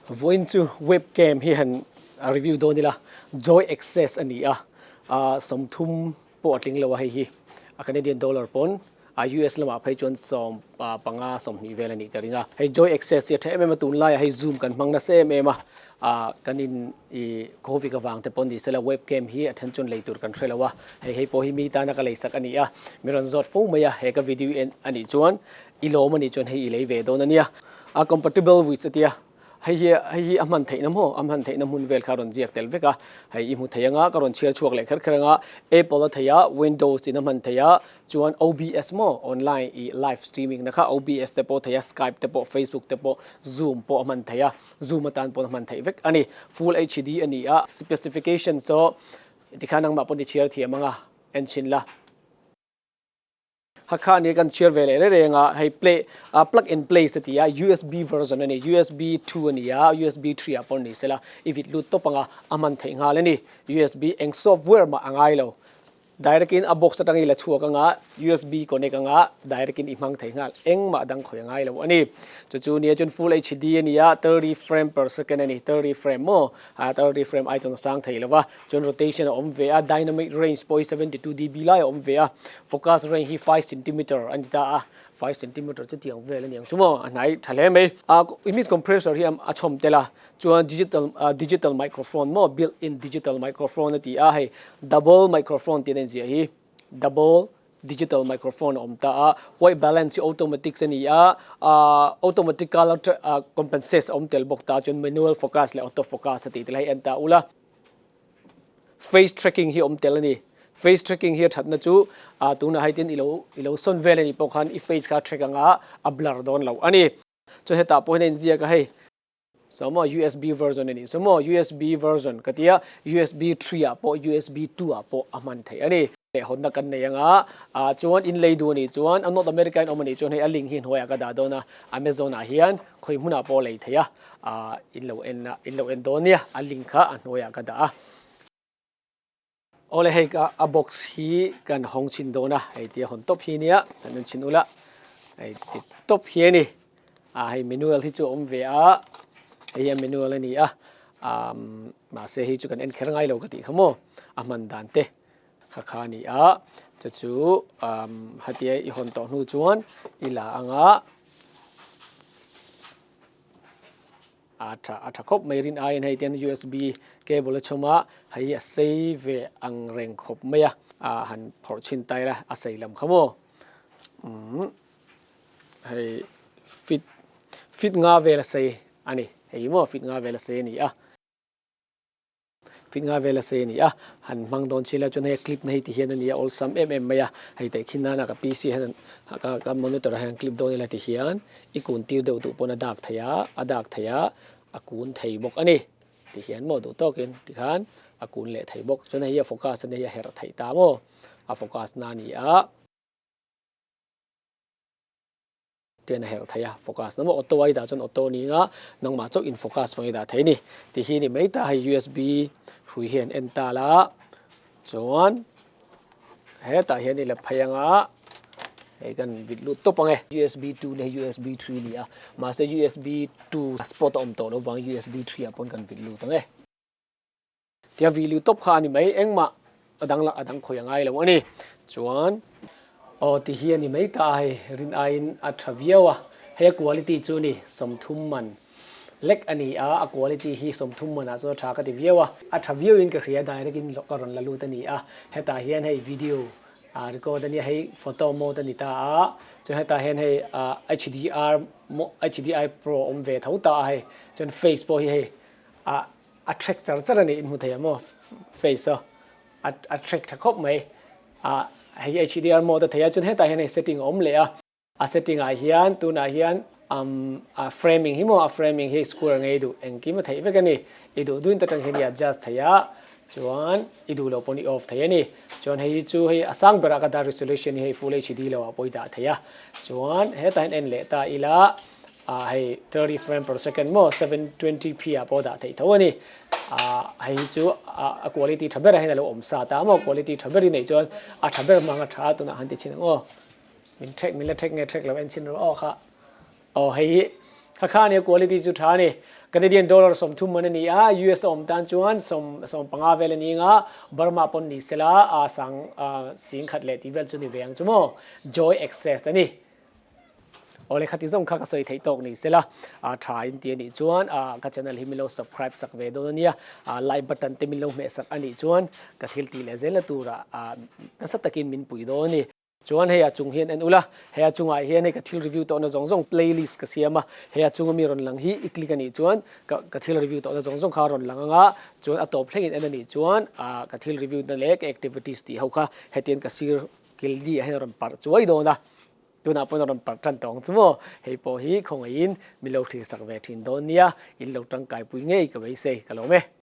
Vawiin chu webcam hi han review dawn ila, Joy Access a ni a, 30 pawh a tling lo a hei hi, a Canadian dollar pawn a US lamah phei chuan 15 20 vel a nih ka ring a. Hei Joy Access hi a tha em em a, tunlaiah hei Zoom kan hmang nasa em em a, kan in i Covid avang te pawh ni sela webcam hi a then chuan lei tur kan hre lo a, hei hei pawh hi mi tana ka leisak a ni a, mi rawn zawt fo mai a, he ka video en a nih chuan i lawm a nih chuan hei i lei ve dawn a nia. A compatible with a tia, hei hi hei hi a hman theihna maw, a hman theihna hmun vel kha a rawn ziak tel vek a, hei i hmu thei anga ka rawn chhiar chhuak leh kher kher anga Apple a thei a, Windows in a hman thei a, chuan OBS maw online i live streaming na kha OBS te pawh a thei a, Skype te pawh, Facebook te pawh, Zoom pawh a hman thei a, Zoom atan pawn a hman theih vek a ni. Full HD a ni a, specification chu tikhan nangmah pawn i chhiar thiam anga en chhin la. Hakha nia kan chhiar ve leh reng reng a, hei play ah plug and play se ti a, usb version a ni, usb 2 a ni a, usb 3 ah pawh ni sela i vit lut tawp anga a hman theih nghal a ni. Usb eng software mah a ngai lo, direct in a box atang i la chhuak anga usb connect anga direct in i hmang thei nghal, engmah dang khawi a ngai lo a ni. Chu chu nia chuan full HD a ni a, 30 frame per second a ni, 30 frame maw, 30 frame ai chuan a sang thei lo va. Chuan rotation a awm ve a, dynamic range pawh hi 72 dB lai a awm ve a, focus range hi 5 centimeter a ni ta a, 5 centimeter chu tiang vel a ni ang chu maw, a hnai tha hle mai. A image compressor hi a chhawm tel a, chuan digital digital microphone maw built in digital microphone a ti a, hei double microphone tih a inziah hi double digital microphone a awm ta a, white balance hi automatic a ni a, automatic color compensate a awm tel bawk ta, chuan manual focus leh auto focus a tih tel a hei en ta ula. Face tracking hi awm tel a ni. Face tracking hi a thatna chu tunah hei tin ilo ilo sawn vel a nih pawh khan i face kha track anga a blur dawn lo a ni. Chuan hetah pawh hian a inziak a hei so maw usb version a nih so maw usb version ka tia usb 3 ah pawh usb 2 ah pawh a hman theih a ni. Leh hawnna kan nei anga chuan in lei duh a nih chuan a North America in awm a nih chuan hei a link hi hnuaiah ka dah dawn a Amazon ah hian khawi hmunah pawh a lei thei a in lo en a in lo en dawn nia a link kha a hnuaiah ka dah a. Awle hei ka a box hi kan hawng chhin dawn a hei tia hawn tawp hi nia kan en chhin ula hei ti tawp hi a ni a hei manual hi chu a awm ve a hei hi a manual a ni a mahse hei chu kan en kher ngai lo ka tih kha maw a hman dan te. Kha kha a ni a, chu chu hatia i hawn tawh hnu chuan i la anga a tha a tha khawp mai rin aiin hei tian usb cable a chhawm a, hei hi a sei ve ang reng khawp mai a, a han phawrh chhin ta ila a sei lam kha maw umm hei fit fit nga vel a sei a ni hei maw fit nga vel a sei a ni a. Fit nga vel a sei a ni a, han hmang dawn chila chuan hei a clip na hi ti hian a ni a awlsam em em mai a, hei teh khin nana ka PC hian ka ka monitor ah hian clip dawn ila ti hian i kun tir deuh duh pawn a dak thei a, a dak thei a, a kun thei bawk a ni ti hian maw duh tawkin tikhan a kun leh thei bawk chuan hei hi a focus a nia hei a herh theih ta maw a focus na a ni a. Tian a herh thei a, focus na maw auto a i dah chuan auto a ni anga nangmah chauh in focus pawh i dah thei a ni. Ti hi ni mai ta hei usb hrui hian en ta la chuan hetah hian i la phei anga hei kan vit lut tawp ang e. Usb 2 leh usb 3 a ni a, mahse usb 2 spot a awm tawh loh vang usb 3 ah pawn kan vit lut ang e. Tia vih tawp kha a ni mai, engmah a dang lah a dang khawi a ngai lo a ni. Chuan aw ti hi a ni mai ta a hei, rin aiin a tha viau a, hei a quality chu ni 30 man lek a ni a, a quality hi 30 man ah chuan a tha ka ti viau a, a tha viau in ka hria direct in ka rawn la lut a ni a, hetah hian hei video record a nia hei photo mode a ni ta a, chuan hetah hian hei HDR HDI pro a awm ve tho ta a hei, chuan face pawh hi hei a A track char char a ni in hmu thei ang maw face a a track tha khawp mai a hei HDR mode a thei a chuan hetah hian hei setting a awm leh a a setting ah hian tunah hian um a framing hi maw a framing hi square ngei duh engkim a theih vek a ni i duh duhin ta tang hian i adjust thei a chuan i duh loh pawn i off thei a ni chuan hei hi chu hei a sang berah ka dah resolution hi hei full HD lo ah pawh i dah thei a chuan hetah hian en leh ta ila. Ah hei 30 frame per second maw 720p ah pawh dah theih tho a ni. Ah hei hi chu a quality tha berah hian a lo awm sa ta maw quality tha ber i neih chuan a tha ber hmang a tha a tunah han ti chhin ang aw. Min track min la track nge track lo en chhin rawh aw kha. Aw hei hi kha kha ania quality chu tha a ni. Canadian dollar 30 man a ni a, US a awm tan chuan 15 vel a ni anga, Burma pawn ni sela a sang 10,000 leh tih vel chu ni ve ang chu maw? Joy Access a ni. Awle khati zawng kha ka sawi theih tawk ni sela, a tha in ti a nih chuan ka channel hi min lo subscribe sak ve dawn a nia, like button te min lo hmeh sak a nih chuan ka thil tih leh zelna turah nasa takin min pui dawn a ni. Chuan hei a chung hian en ula, hei a chungah hian hei ka thil review tawhna zawng zawng playlist ka siam a, hei a chunga mi rawn lang hi i click a nih chuan ka ka thil review tawhna zawng zawng kha a rawn lang anga, chuan a tawp thlengin en a nih chuan ka thil review na leh ka activities tih ho kha hetiang ka sir kildi ah hian a rawn parh chuai dawn a, tunah pawn a rawn parh tan tawh ang chu maw, hei pawh hi khawngaihin min lo thlir sak ve thin dawn nia, in lo tangkaipui ngei ka beisei ka lawm e.